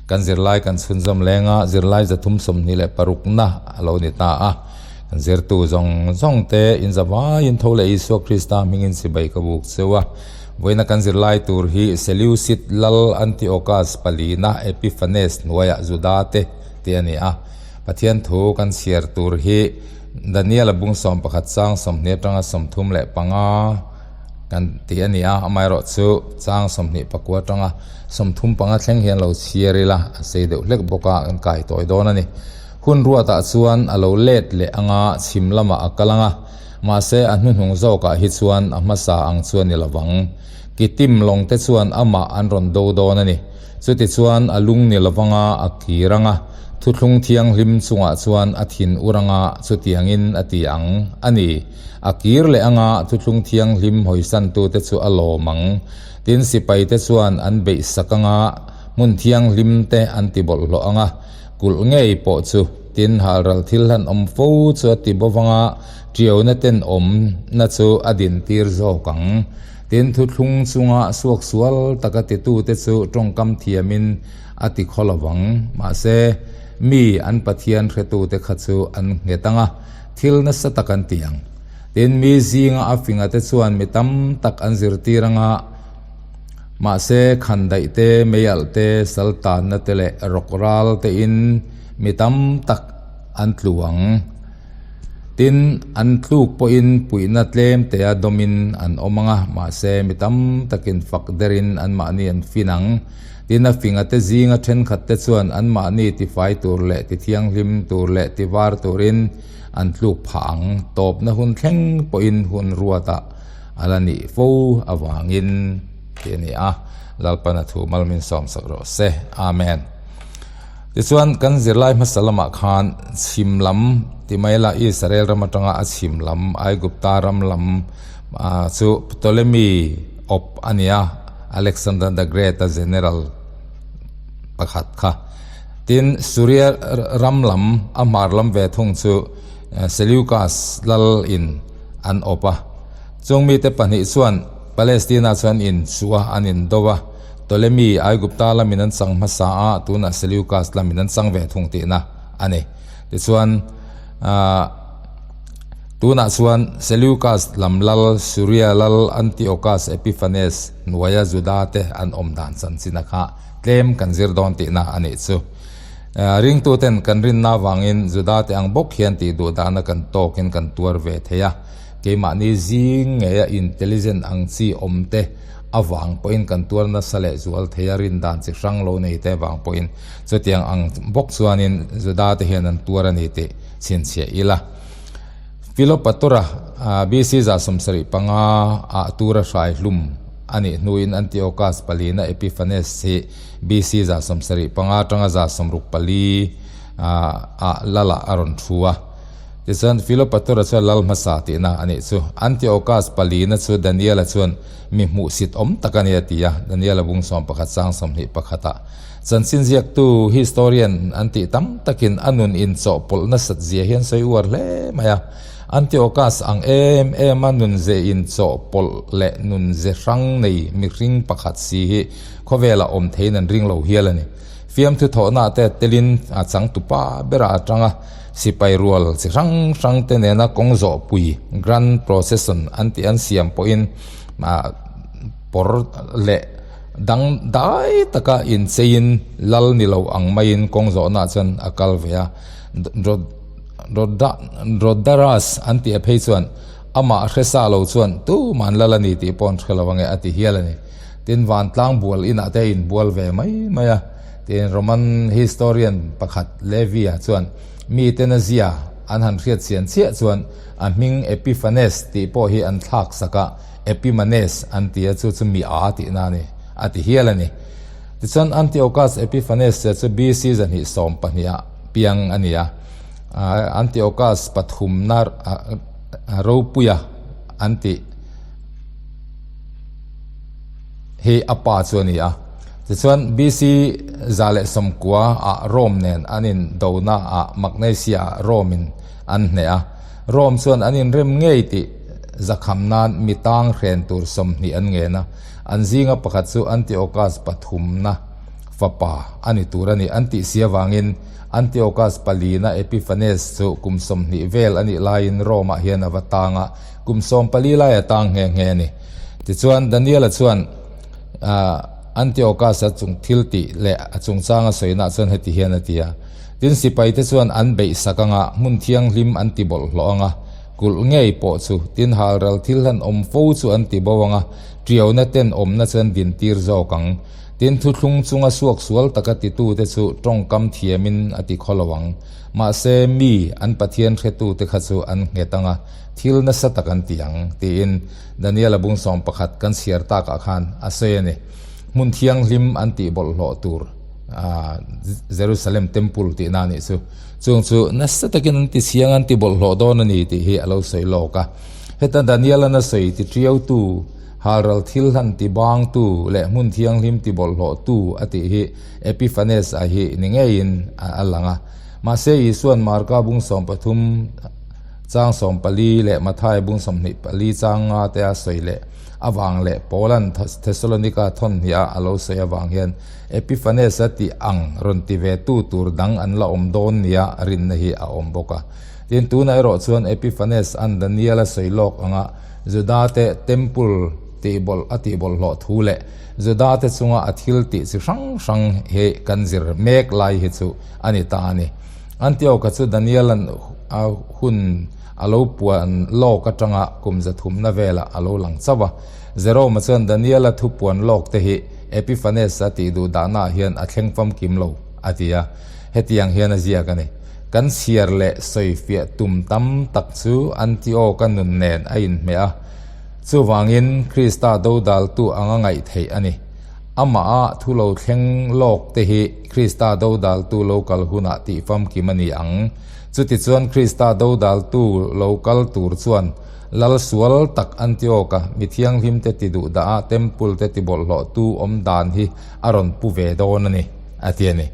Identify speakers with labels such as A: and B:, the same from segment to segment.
A: Kan zirlai kan chhunzawm leng a, zirlai 326na a lo ni ta a. Kan zirtu zawng zawng te in zavaiin tho leh Isua Krista hmingin chibai ka buk cheu a. Vawiina kan zirlai tur hi Seleucid lal Antiochus palina Epiphanes hnuaiah Juda te tih a ni a. Pathian thu kan chhiar tur hi Daniel-a bung 11 chang 20 atanga 35 kan tih a ni a, amaherawh chu chang 29 atanga 35 thleng hian lo chhiar ila a sei deuh hlek bawk a, kan kai tawi dawn a ni. Hun ruatah chuan a lo let leh anga chhim lamah a kal ang a, mahse a hnuhnung zawkah hi chuan a hmasa ang chu a ni lovang. Kitim lawng te chuan amah an rawn do dawn a ni. Chutichuan a lung ni lovanga a kir ang a, thuthlung thianghlim chungah chuan a thin ur anga chutiangin a ti ang a ni. A kir leh anga thuthlung thianghlim hawisantute chu a lawm ang. Tin, sipaite chuan an beihsak anga hmun thianghlim te an ti bawlhhlawh ang a, kulh ngei pawh chu. Tin, halral thil hlan awm fo chu a ti bawk anga tiauna tenawm na chu a dintir zawk ang. Tin, thuthlung chunga suaksual taka titute chu tawngkam thiamin a ti khaw lo vang. Mahse, mi an Pathian hretute kha chu an nghet ang a, thil nasa tak an ti ang. Tin, mi zinga a fingate chuan mi tam tak an zirtir ang a, mahse, khandaih te, meialh te, saltanna te leh rawkral tein mi tam tak an tlu ang. Tin, an tluk pawhin puihna tlem tea dawmin an awm ang a, mahse, mi tam takin fak derin anmahni an fin ang. Tin, a fingate zinga thenkhatte chuan anmahni tifai tur leh tithianghlim tur leh tivar turin an tluk phah ang. Tawpna hun thleng pawhin hun ruatah a la nih fo avangin tih a ni a, Lalpana thu malmin sawmsak rawh se. Amen. Tichuan, kan zirlai hmasa lamah khan chhim lam ti mai la Israel ram atanga a chhim lam Aigupta ram lam chu Ptolemy awp a ni a, Alexander the Great a general pakhat kha. Tin, Suria ram lam a hmar lam ve thung chu Seleucus lal in an awp a. Chung mite pahnih chuan Palestina chuan in chu a an indo a. Ptolemy, Aigupta lamin an chang hmasa a, tunah Seleucus lamin an chang ve thung tihna a ni. Tichuan, tunah chuan Seleucus lam lal, Suria lal Antiochus Epiphanes hnuaia Juda te an awm dan chanchin a kha tlem kan zir dawn tihna a nih chu. Ringtuten kan rinna avangin Juda te ang bawk hian tih duh dahna kan tawkin kan tuar ve thei a, keimahni zing ngeia intelligent ang chi awm te, avang pawhin kan tuar nasa leh zual thei a, rin dan chi hrang lo nei te avang pawhin chutiang ang bawk chuanin Juda te hian an tuar a ni tih chhinchhiah ila. Philopatora BC 75 ah tura hrai hlum a nih hnuin Antiochus palina Epiphanes hi BC 75 atanga 64 ah lalah a rawn thu a. Tichuan, Philopatora chuan lal hmasa tihna a nih chu. Antiochus palina chu Daniela chuan mi hmuhsit awm tak a ni a ti a, Daniela bung 11 chang 21 ah. Chanchin ziaktu, historian, an tih tam takin a nun inchawhpawlh nasat zia hian sawi uar hle mai a. Antiochus ang em em a nun ze inchawhpawlh leh nun ze hrang nei mihring pakhat si hi khawvelah awm theiin an ring lo hial a ni. Fiamthu thawhna te telin a changtupa berah a tang a, sipai rual chi hrang hrang te nena kawng zawhpui, grand procession, an tih an siam pawhin pawr leh dang dai taka incheiin lal ni lo ang maiin kawng zawhnaah chuan a kal ve a. Rodaras an tih a phei chuan amah hresa lo chuan tuman lal a ni tih pawh an hre lo ange a ti hial a ni. Tin, vantlang bual inah te a inbual ve mai mai a. Tin, Roman historian pakhat Livy-a chuan mite nazia an han hriat chian chiah chuan a hming Epiphanes tih pawh hi an thlak sak a, Epimanes an ti a, chu chu mi a tihna a ni, a ti hial a ni. Tichuan, Antiochus Epiphanes chu BC 212 ah piang a ni a, Antiochus pathumna ropuia an tih. Hi a pa chu a ni a. Tichuan, BC 190 ah Rome nen an in dona ah Magnesia ah Rome in an hneh a. Rome chuan an inrem ngei tih zakham nan mi tang hren tur 20 an ngen a. An zinga pakhat chu Antiochus pathumna Fapa a ni tur a ni an tih si avangin Antiochus palina Epiphanes chu kum 20 vel a nih laiin Rome-ah hian a va tang a, kum 14 lai a tang nghe nghe a ni. Tichuan, Daniel-a chuan Antiochus-a chung thil tih leh a chungchanga sawinaah chuan heti hian a ti a, Tin, sipaite chuan an beih sak anga hmun thianghlim an ti bawlhhlawh anga, kulh ngei pawh chu tin halral thil hlan awm fo chu an ti bo anga, tiauna ten awmna chu an dintir zawk ang. Tin, thuthlung chunga suaksual taka titute chu tawngkam thiamin a ti khaw lo ang. Mahse, mi, an Pathian hretute kha chu an nghet ang a, thil nasa tak an ti ang, tiin Daniela bung 11 kan chhiar takah khan a sawi a ni. Hmun thianghlim an tih bawlhhlawh tur, Jerusalem Temple tihna a nih chu. Chung chu nasa takin an ti chiang a, an ti bawlhhlawh dawn a ni tih hi a lo sawi lawk a. Heta Daniela'n a sawi ti tiautu, Halral thil hlan ti bangtu leh hmun thianghlim ti bawlhhlawhtu a tih hi Epiphanes a hi ni ngeiin a lang a. Mahse Isua'n Marka bung 13 chang 14 leh Matthai bung 24 chang nga te a sawi leh avang leh Paula'n Thessalonika thawn hnih a a lo sawi avang hian Epiphanes a tih ang rawn ti ve tu tur dang an la awm dawn nia rinna hi a awm bawk a. Tin, tunah erawh chuan Epiphanes an Daniel a sawi lawk anga Juda-te Temple tihbawlh a tihbawlhhlawh thu leh Juda-te chunga a thil tih chi hrang hrang hi kan zir mek lai hi chu a ni ta a ni. Antioch-a chu Daniel-a'n a hun a lo puan lawk atanga kum zathumna velah a lo lang chauh a. Jerome-a chuan Daniel-a thu puan lawk te hi Epiphanes-a tih duh dahnaah hian a thleng famkim lo a ti a. Hetiang hian a ziak a ni. Kan chhiar leh sawifiah tum tam tak chu Antioch-a nun nen a inhmeh a, chuvangin Krista dodaltu anga ngaih theih a ni. Amaha thu lo thleng lawk te hi Krista dodaltu lo kal hunah tih famkim a ni ang. Chutichuan Krista dodaltu lo kal tur chuan lal sual tak Antioch-a mi thianghlim te ti duh dah a temple te ti bawlhhlawhtu awm dan hi a rawn pu ve dawn a ni, a ti a ni.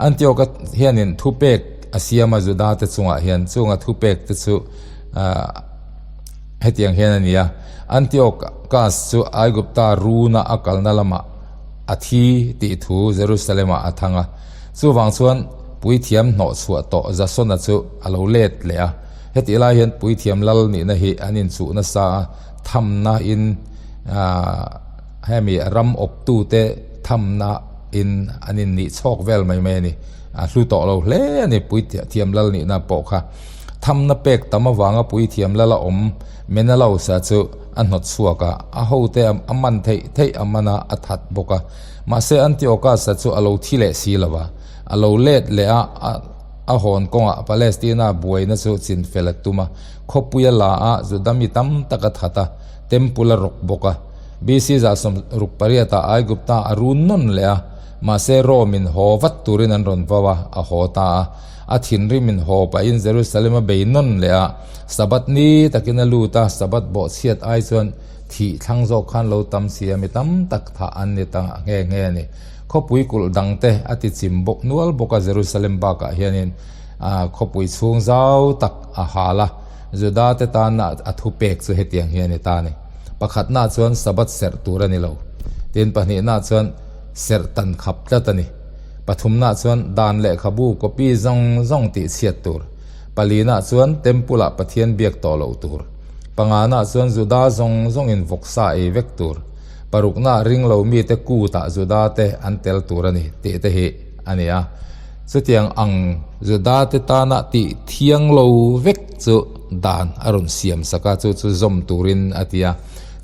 A: Antioch-a hianin thupek a siam a Juda-te chungah hian chunga thupek te chu hetiang hian a ni a, Antiochus chu Aigupta runa a kalna lamah a thi tih thu Jerusalem-ah a thang a. Chuvang chuan puithiam hnawh chhuah tawh Jasona chu a lo let leh a. Hetih lai hian puithiam lal nihna hi an inchuh nasa a, thamna in Hemi ram awptute thamna in an innih chhawk vel mai mai a ni. A hlu tawh lo hle a ni puithiam lal nihna pawh kha. Thamna pek tam avanga puithiam lal a awm Menelaus-a chu a hnawt chhuak a, a hote a man theih theih a man a, a that bawk a. Mahse Antiochus-a chu a lo thi leh si lo va, a lo let leh a, a hawn kawngah Palestina buaina chu chinfel a tum a, khawpuia la a Juda mi tam tak a that a, Temple a rawk bawk a. BC 1800 ah Aigupta a run nawn leh a, mahse Rome in haw vat turin an rawn vau a, a haw ta a. A thinrim in haw pahin Jerusalem a bei nawn leh a, Sabbath ni takin a lut a, Sabbath bawhchhiat ai chuan thih thlang zawk khan lo tam si a, mi tam tak thah an ni ta nghe nghe a ni. Khawpui kulh dang te a ti chim bawk nual bawk a, Jerusalem bakah hianin khawpui chhung zau tak a hal a. Juda te tana a thupek chu hetiang hi a ni ta a ni. Pakhatna chuan Sabbath serh tur a ni lo. Tin, pahnihna chuan serh tan khap tlat a ni. Pathumna chuan dan lehkhabu copy zawng zawng tih chhiat tur. Palina chuan Temple-ah Pathian biak tawh loh tur. Pangana chuan Juda zawng zawngin vawksa ei vek tur. Parukna ring lo mite kutah Juda te an tel tur a ni tih te hi a ni a. Chutiang ang Juda-te tana tih thiang lo vek chu dan a rawn siam sak a, chu chu zawm turin a ti a.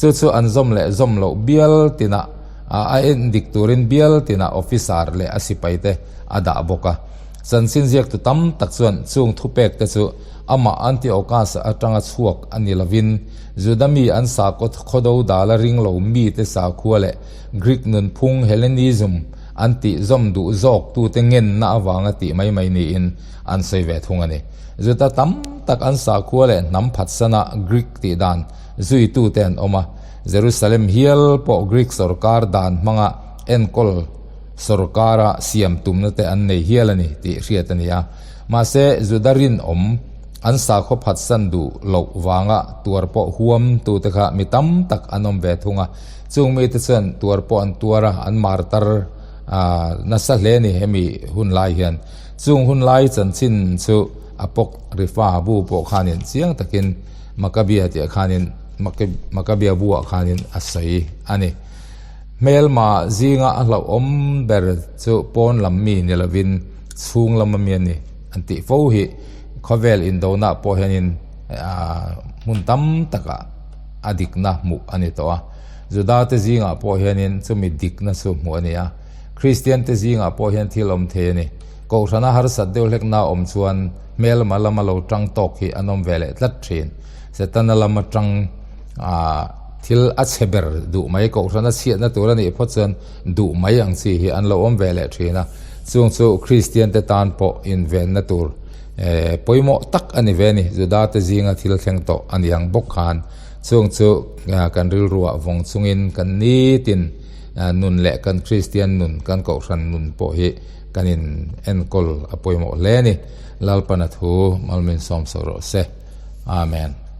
A: Chu chu an zawm leh zawm loh bial tinah a en dik turin bial tinah officer leh a sipaite a dah bawk a. Chanchin ziaktu tam tak chuan chung thupekte chu amah Antiochus atanga chhuak a ni lovin Juda mi an sakhaw khawdo dala ring lo mite sakhua leh Greek nunphung Hellenism an tih zawm duh zawk tute ngenna avanga tih mai mai niin an sawi ve thung a ni. Juda tam tak an sakhua leh hnam phatsana Greek tih dan zuitute an awm a, Jerusalem hial pawh Greek sawrkar dan hmanga enkawl sawrkara siam tumna te an nei hial a ni tih hriat a ni a. Mahse, Juda rinawm an sakhaw phatsan duh loh vanga tuar pawh huam tute kha mi tam tak an awm ve thung a. Chung mite chuan tuar pawh an tuar a, an martar nasa hle a ni hemi hun lai hian. Chung hun lai chanchin chu Apokrifa bu pawh khanin chiang takin Makabia tih khanin Makabia buah khanin a sawi a ni. Hmelma zinga a hlauhawm ber chu pawn lam mi ni lovin chhung lama mi a ni an tih fo hi khawvel indona pawh hianin hmun tam takah a dikna hmuh a ni tawh a. Juda te zingah pawh hianin chumi dikna chu hmuh a ni a. Kristian te zingah pawh hian thil awm thei a ni. Kohhrana harsat deuh hlekna awm chuan hmelma lama lo tang tawk hi an awm ve leh tlat thin. Setana lama tang thil a chhe ber duh mai, kohhrana chhiatna tur a nih phawt chuan duh mai ang chi hi an lo awm ve leh thin a. Chung chu Kristian te tan pawh invenna tur pawimawh tak a ni ve a ni. Juda te zinga thil thleng tawh a ni ang bawk khan chung chu kan rilruah vawng chungin kan nitin nun leh kan Kristian nun, kan kohhran nun pawh hi kan in enkawl a pawimawh hle a ni. Lalpana thu Malmin sawm sawi rawh se. Amen.